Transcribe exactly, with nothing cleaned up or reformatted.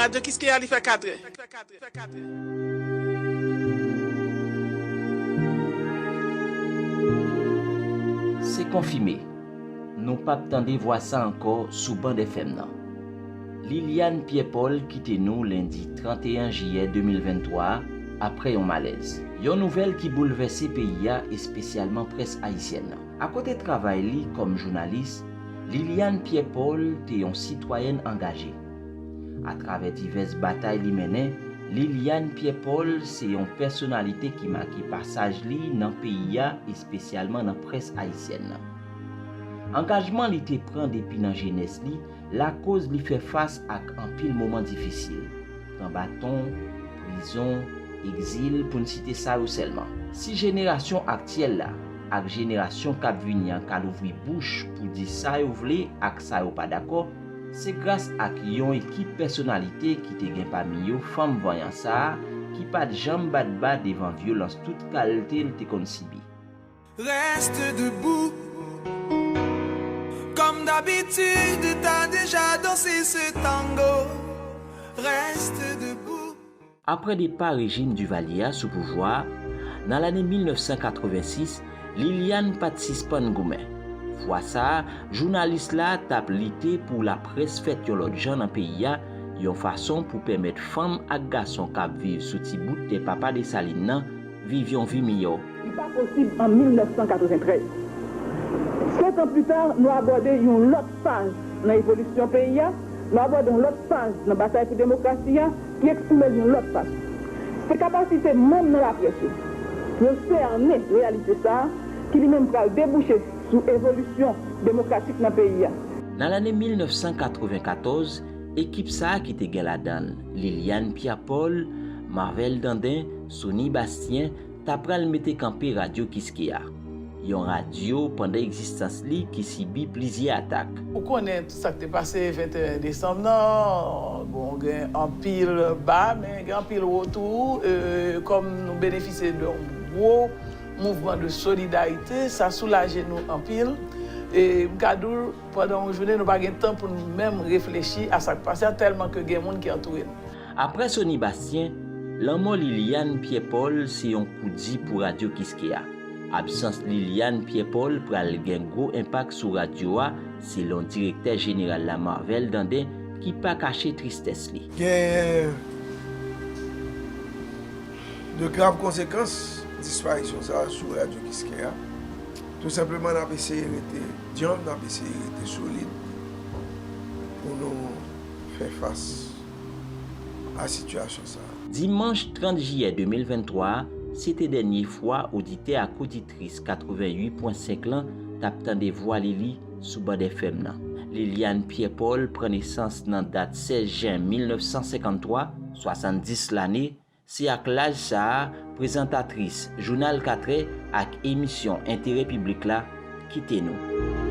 Radyo Kiskeya li fè katrè. Se konfime. Nou p ap tande vwa sa ankò sou band F M nan. Liliane Pierre Paul kite nou lendi trannteyen jiyè de mil venntwa a, apre yon malèz. Yon nouvèl ki boulvèse peyi a, espesyalman près ayisyèn nan. Akote travay li kòm jounalis, Liliane Pierre Paul te yon sitwayèn angaje. Atravè divès batay li mennen, Liliane Pierre Paul se yon pèsonalite ki make pasaj li nan peyi a, espesyalman nan près ayisyèn nan. Angajman li te pran depi nan jenès li lakoz li fè fas ak anpil moman difisil, pran baton, prizon, egzil, pou n site sa yo sèlman. Si jenerasyon aktyèl la ak jenerasyon k ap vini an ka louvri bouch pou di sa yo vle ak sa yo pa dakò, se gras ak yon ekip pèsonalite ki te gen pami yo fanm vanyan sa a ki pa t janm bat ba devan vyolans tout kalte l te konn sibi. Reste debout. Comme d'habitude, t'as déjà dansé ce tango. Reste debout. Apre depa rejim Duvalier a sou pouvwa a, nan lane mil nèf san katrevensis, Liliane pa t sispann goumen. Fwa sa a, jounalis la t ap lite pou laprès fèt yon lòt jan nan peyi a, yon fason pou pèmèt fanm ak gason k ap viv sou ti bout tè papa Desalin nan viv yon vi miyò. Li pa posib an mil nèf san katreventrèz. Sèt an pita, nou abòde yon lòt faz nan evolisyon peyi a, nou abòde yon lòt faz nan batay pou demokrasi a ki eksprime l yon lòt fason. Se kapasite manm nan laprès yo pou yo sènen reyalite sa a ki li menm pral debouche sou evolisyon demokratik nan peyi a. Nan lane mil nèf san katrevenkatòz, ekip sa a ki te gen ladan l Liliane Pierre Paul, Marvel Dandin, Sony Bastien, ta pral mete kanpe Radyo Kiskeya, yon radyo pandan egzistans li ki sibi plizyè atak. Ou konnen tout sa k te pase venteyen desanm nan, bon, gen anpil ba, men gen anpil wo tou, e, kòm nou benefisye de yon gwo mouvman de solidarite, sa soulaje nou anpil, e m ka di w, pandan yon jounen, nou pa gen tan pou n menm reflechi a sa k pase a, tèlman ke gen moun ki antoure n. Apre Sony Bastien, lanmò Liliane Pierre Paul se yon kou di pou Radyo Kiskeya. Absans Liliane Pierre Paul pral gen gwo enpak sou radyo a, selon direktè jeneral la Marvel Dandin ki pa kache tristès li. Genyen de grav konsekans disparisyon sa a sou Radyo Kiskeya. Tou senpleman, n ap eseye rete djanm, n ap eseye rete solid pou nou fè fas a sitiyasyon sa a. Dimanch trant jiyè de mil venntwa a, se te dènye fwa oditè ak oditris katreven uit pwen senk lan t ap tande vwa Lili sou band F M nan. Liliane Pierre Paul pran nesans nan dat sèz jen mil nèf san senkanntwa, swasanndis lane, se ak laj sa a, prezantatris jounal katrè ak emisyon enterè piblik la kite nou.